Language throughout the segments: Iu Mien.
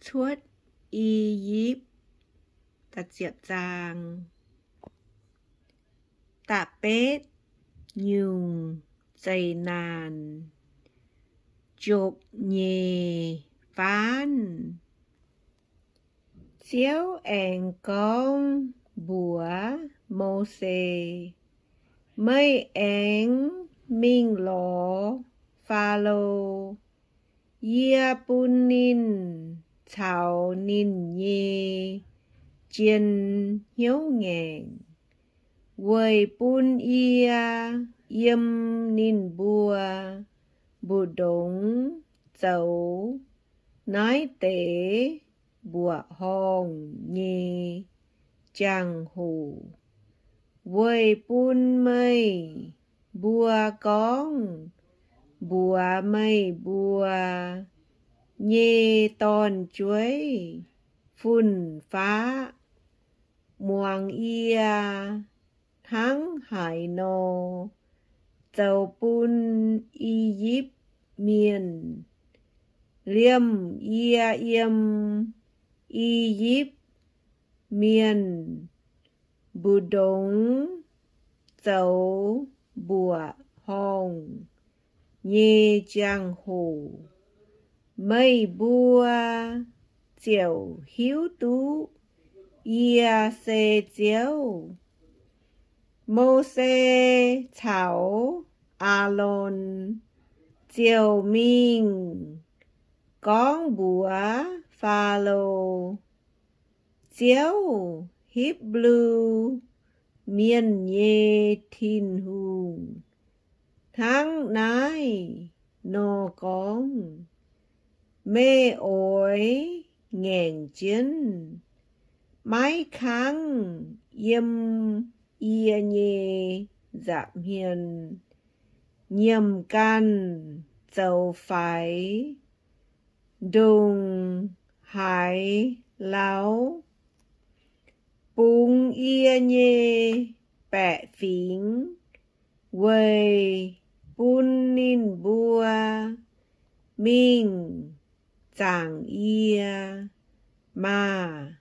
Cuotv I^yipv. Da'betv nyungc zeqc naanc, jopv-nyeic faanv. Ziouv aengx gorngv mbuox Mose, Meih aengx mingh lorz Faalo. Yie bun ninh caux ninh nyei jien hnyouv ngaengc, weic bun yie yiem ninh mbuo mbu'ndongx zoux naaiv deix mbuoqc horngh nyei jangx-hoc, weic bun meih mbuo gorngv mbuox meih mbuo nyei dorn-jueiv fun-faqv, Muangx yie hnangv haaix nor zoux bun I^yipv Mienh, liemh yie yiem I^yipv Mienh mbu'ndongx zoux mbuoqc horngh nyei jangx-hoc. Meih mbuo ziouc hiuv duqv yie se Ziouv. Mose caux Aalon ziouc mingh gorngv mbuox Faalo, Ziouv, Hipv^lu Mienh nyei Tin-Hungh, hnangv naaiv nor gorngv, Meih oix ngaengc jienv, maiv kangv yiem yie nyei nza'hmien nyiemc ganh zoux faix ndongc haaix lauh, bungx yie nyei baeqc fingx weic bun ninh mbuo mingh zaangc yie maah!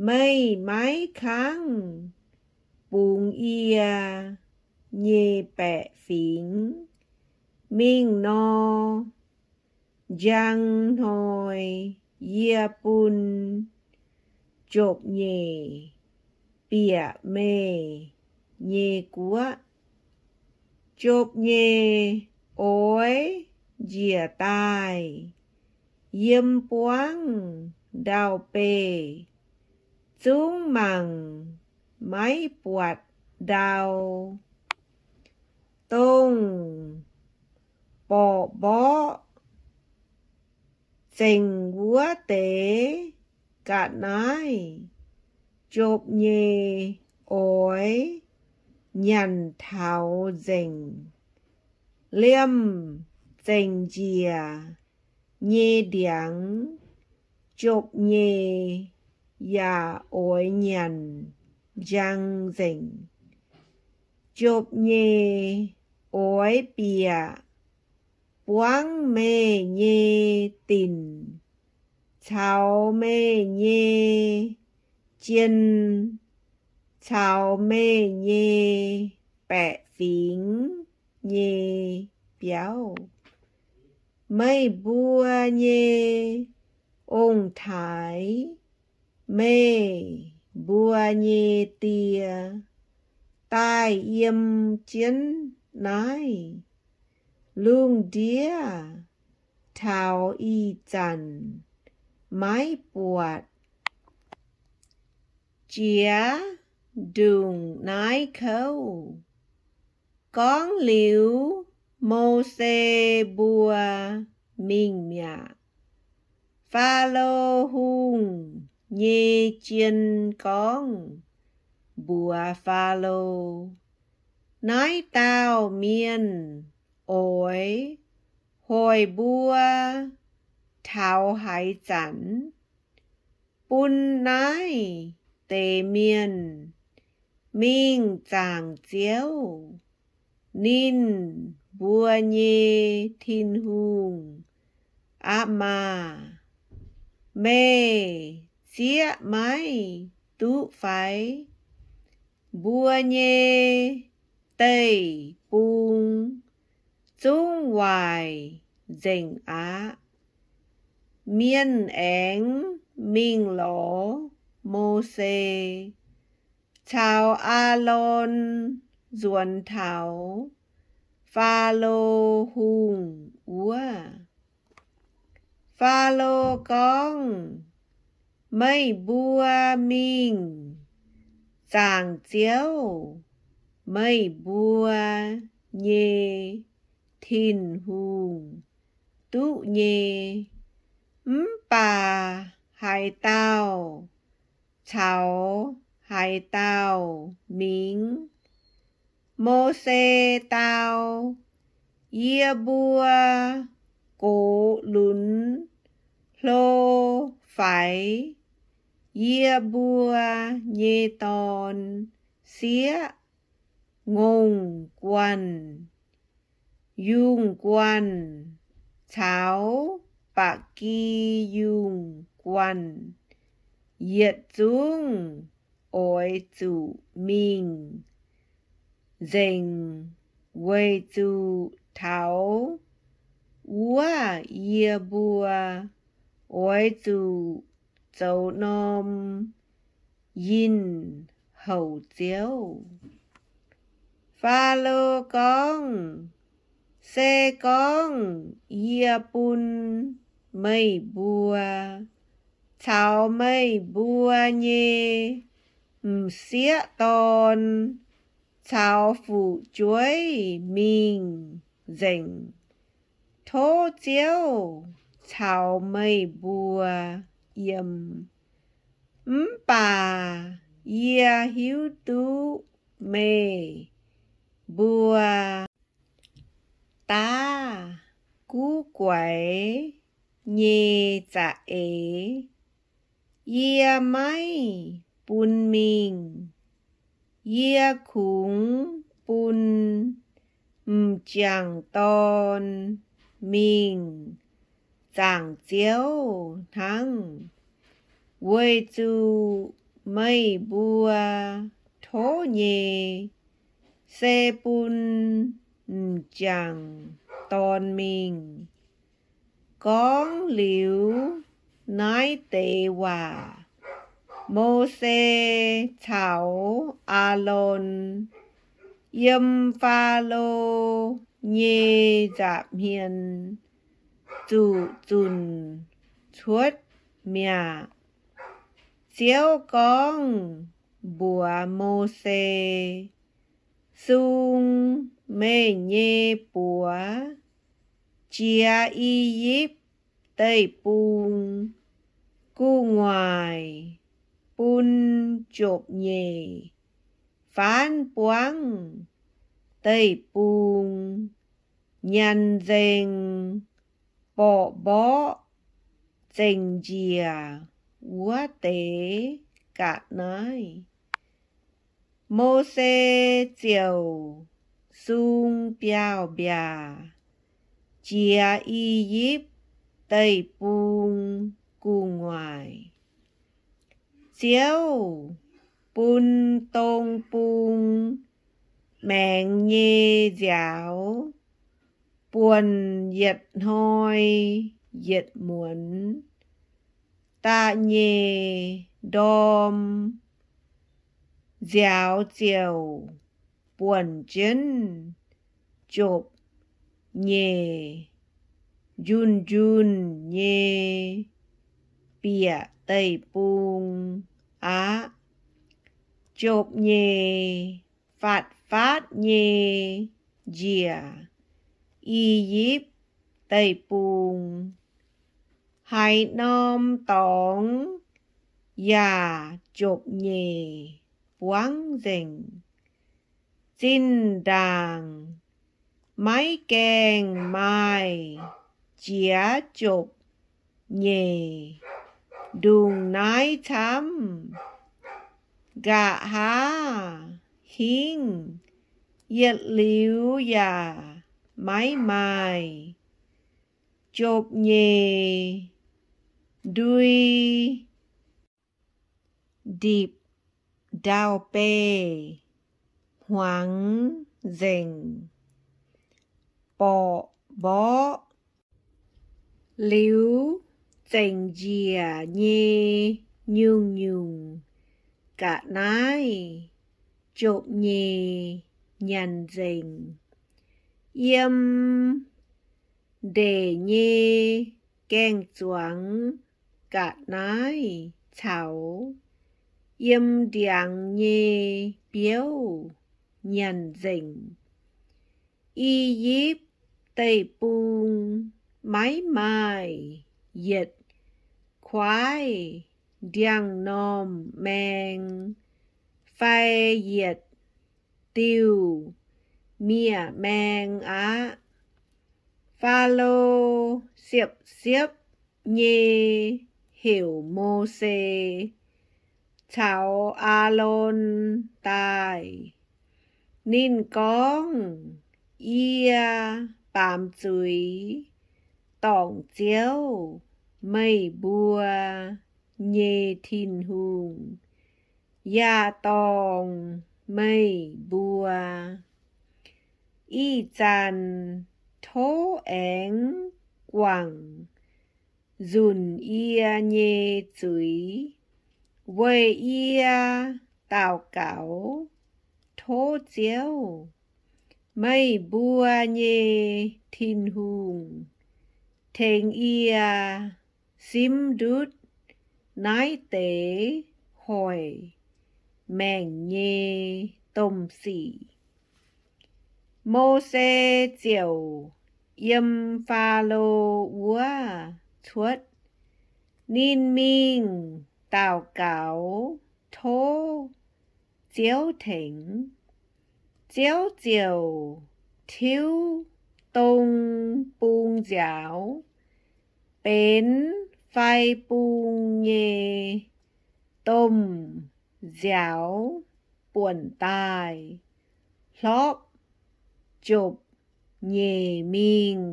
Meih maiv kangv bungx yie nyei baeqc fingx mingh nor, njang hnoi yie bun jopv-nyeic bieqc meih nyei guoqv. Jopv-nyeic oix njiec daaih yiem buangv ndau-beih, zungv mangc maiv buatc ndau, dongh borqc mborqv zengc wuov deix ga'naaiv. Jopv-nyeic oix nyanc taux nzengc. Liemh zengc njiec nyei ndiangx, jopv-nyeic yaac oix nyanc njang nzengc. Jopv-nyeic oix bieqc buangv meih nyei dinc caux meih nyei jien caux meih nyei baeqc fingx nyei biauv. Meih mbuo nyei ong-taaix, meih mbuo nyei die, daaih yiem jienv naaiv. Lungh ndiev taux ih zanc maiv buatc. Jiex ndongc naaiv kouv. Gorngv liuz, Mose mbuo mingh mi'aqv. Faalo Hungh nyei jien gorngv mbuox Faalo, Naaiv dauh mienh oix hoic mbuo taux haaix zanc? Bun naaiv deix mienh mingh zaangc Ziouv, ninh mbuo nyei Tin-Hungh aqv maah! Meih zieqv maiv duqv fai? Mbuo nyei deic-bung zungv waaic nzengc aqv. Mienh aengx mingh lorz Mose caux Aalon nzuonx taux Faalo Hungh wuov. Faalo gorngv, Meih mbuo mingh zaangc Ziouv, meih mbuo nyei Tin-Hungh, duqv nyei. Mv baac haaix dauh caux haaix dauh mingh? Mose dau, Yie mbuo gox lunx hlo faix, yie mbuo nyei dorn sieqv ngongh guanh, yungh guanh caux ba'gi yungh guanh yietc zungv oix zuqc mingh nzengc, weic zuqc taux wuov yie mbuo oix zuqc zoux norm yinh houc Ziouv. Faalo gorngv, Se gorngv yie bun meih mbuo caux meih mbuo nyei m'sieqv dorn caux fu'jueiv mingh nzengc, tov Ziouv caux meih mbuo yiem. Mv baac yie hiuv duqv meih mbuo daav guv guaix nyei za'eix yie maiv bun mingh. Yie kungx bun m'jangc dorn mingh zaangc Ziouv hnangv, weic zuqc meih mbuo tov nyei se bun m'jangc dorn mingh. Gorngv liuz naaiv deix waac, Mose caux Aalon yiem Faalo nyei nza'hmien zuqc zunc cuotv mi'aqv. Ziouv gorngv mbuox Mose, Sung meih nyei buoz jiex I^yipv Deic-Bung gu'nguaaic bun jopv-nyeic faanv buangv deic-bung nyanc nzengc borqv mborqv zengc njiec wuov deix ga'naaiv. Mose ziouc sung biauv-mbiaac jiex I^yipv Deic-Bung gu'nguaaic. Ziouv bun dong bung maengx nyei nziaaux buonc yietc hnoi yietc muonz. Da'nyeic ndorm nziaaux ziouc buonc jienv jopv-nyeic njunh njunh nyei bieqc deic-bung aqv. Jopv-nyeic faatv faatv nyei njiec I^yipv Deic-Bung. Haaix norm dorngx yaac jopv-nyeic buangv nzengc. Zinh ndaangc maiv gaengh maaih jiex jopv-nyeic ndongc naaiv camv. Nqa'haav hingv yietc liuz yaac maiv maaih. Jopv-nyeic ndui, ndipc, ndau-beih, hmuangx nzengc, borqc mborqv, liuz zengc njiec nyei nyungc-nyungc ga'naaiv, jopv-nyeic nyanc nzengc, yiem ndeic nyei gaeng-zuangx ga'naaiv caux yiem ndiangx nyei biouv nyanc nzengc. I^yipv Deic-Bung maiv maaih yietc kuaaiv ndiangx-normh maeng fai yietc diuh miev-maeng aqv. Faalo siepv-siepv nyei heuc Mose caux Aalon daaih. Ninh gorngv, Yie baamz zuiz dorngc Ziouv, meih mbuo nyei Tin-Hungh, yaac dorngc meih mbuo. Ih zanc tov aengx guangc nzunc yie nyei zuiz weic yie daux gaux tov Ziouv, meih mbuo nyei Tin-Hungh, tengx yie simv ndutv naaiv deix hoic maengc nyei domh sic. Mose ziouc yiem Faalo wuov cuotv. Ninh mingh daux gaux tov Ziouv tengx. Ziouv ziouc tiuv dong bung nziaaux, benx fai bung nyei domh nziaaux buonc daaih, hlorpv jopv-nyeic mingh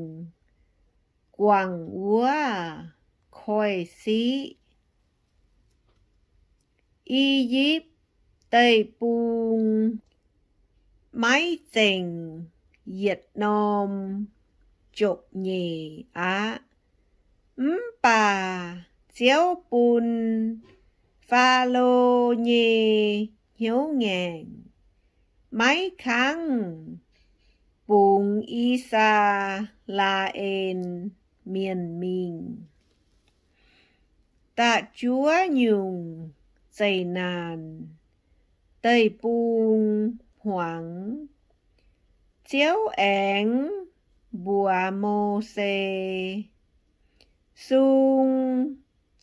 guangc wuov koiv-siqv. I^yipv Deic-Bung maiv zengc yietc norm jopv-nyeic aqv. Mv baac Ziouv bun Faalo nyei hnyouv ngaengc, maiv kangv bungx I^saa^laa^en Mienh mingh. Da'juov nyungc zeqc naanc deic-bung hmuangx, Ziouv aengx mbuox Mose, Sung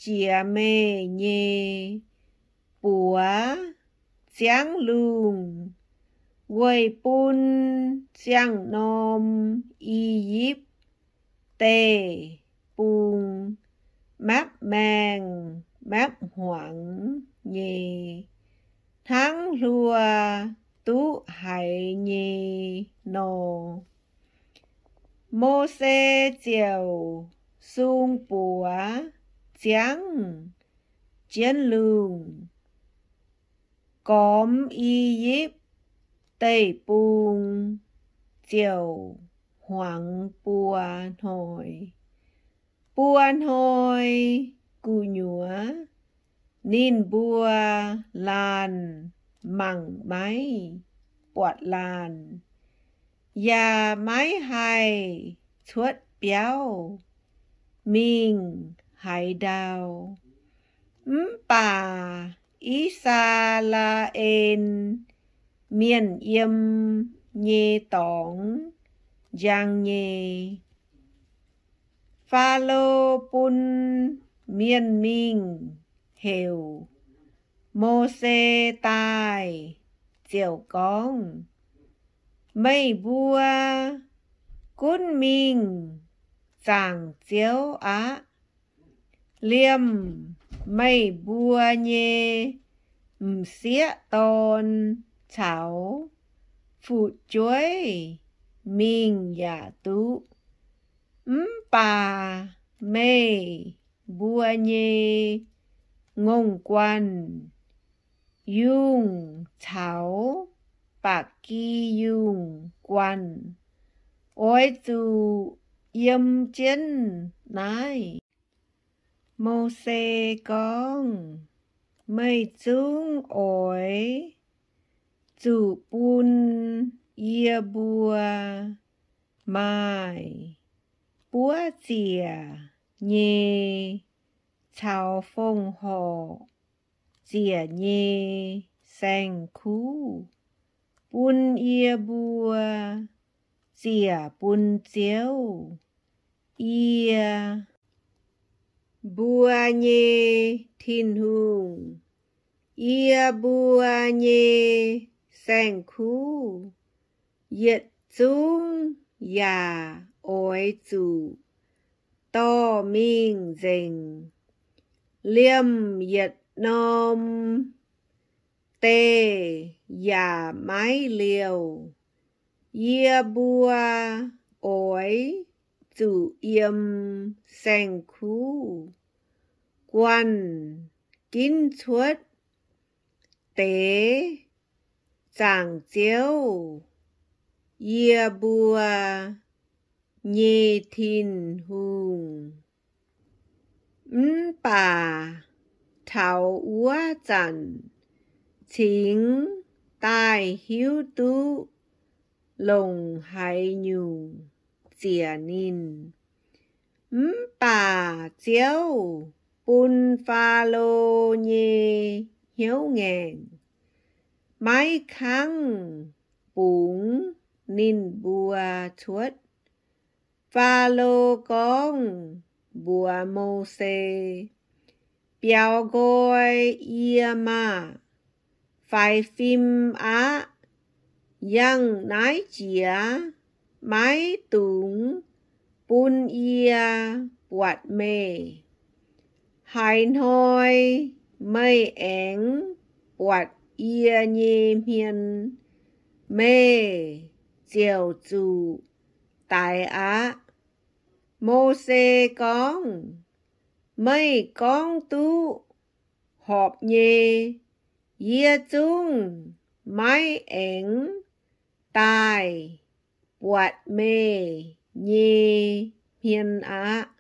jiex meih nyei buoz ziangv lungh, weic bun ziangh norm I^yipv Deic-Bung mapv maengh mapv hmuangx nyei, hnangv hluo duqv haiz nyei nor. Mose ziouc sung buoz ziangv jienv lungh, gormx I^yipv Deic-Bung ziouc hmuangx buo hnoi. Buo hnoi gu'nyuoz ninh mbuo laanh mangc maiv buatc laanh, yaac maiv haih cuotv biauv mingh haaix ndau. Mv baac I^saa^laa^en Mienh yiem nyei dorngx njang nyei. Faalo bun mienh mingh heuc Mose daaih ziouc gorngv, Meih mbuo gunv mingh zaangc Ziouv aqv. Liemh meih mbuo nyei m'sieqv dorn caux fu'jueiv mingh yaac duqv. Mv baac meih mbuo nyei ngongh guanh, yungh caux ba'gi yungh guanh oix zuqc yiem jienv naaiv. Mose gorngv, Meih zungv oix zuqc bun yie mbuo maaih buov ziec nyei caux fongc horc ziec nyei saeng-kuv bun yie mbuo ziec bun Ziouv, yie mbuo nyei Tin-Hungh. Yie mbuo nyei saeng-kuv yietc zungv yaac oix zuqc dorh mingh nzengc, liemh yietc norm deic yaac maiv liouh. Yie mbuo oix zuqc yiem saeng-kuv guanh ginv cuotv deix zaangc Ziouv, yie mbuo nyei Tin-Hungh. Mv baac taux wuov zanc cingx daaih hiuv duqv longc haaix nyungc ziec ninh. Mv baac Ziouv bun Faalo nyei hnyouv-ngaengc maiv kangv bungx ninh mbuo cuotv. Faalo gorngv mbuox Mose, Biaux nqoi yie maah! Faix fim aqv. Yangh naaiv jiex maiv dungx bun yie buatc meih. Haaix hnoi meih aengx buatc yie nyei hmien, meih ziouc zuqc daix aqv. Mose gorngv, Meih gorngv duqv horpc nyei. Yie zungv maiv aengx daaih buatc meih nyei hmien aqv.